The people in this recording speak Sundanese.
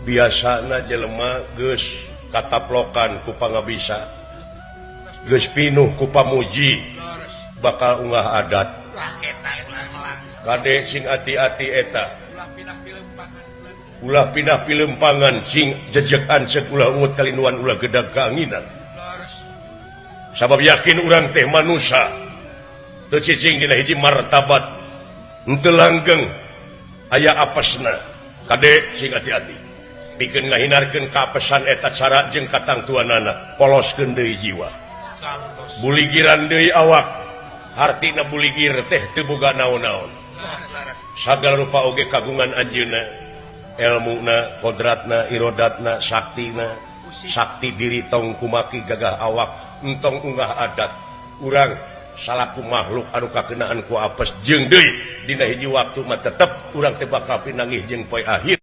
Biasana jelema geus kataplokan ku pangabisa, geus pinuh ku pamuji, bakal unggah adat. Kade sing ati-ati eta. Ulah pindah pilempangan, sing jejeg anceg, ulah ungut kalinduan, ulah gedag keanginan. Sabab yakin urang teh manusia teu cicing dina hiji martabat, henteu langgeng, aya apesna. Kade sing ati-ati pikeun ngahindarkeun kaapesan eta cara jeung katangtuanana, poloskeun deui jiwa, buligiran deui awak. Hartina buligir teh teu boga naon-naon, sagala rupa oge kagungan anjeunna, elmuna, kodratna, irodatna, saktina, sakti diri. Tong kumaki gagah awak, entong unggah adat. Urang salaku makhluk anu kakenaan ku apes, jeung deui dina hiji waktu mah tetep urang teh bakal pinanggih jeung poe akhir.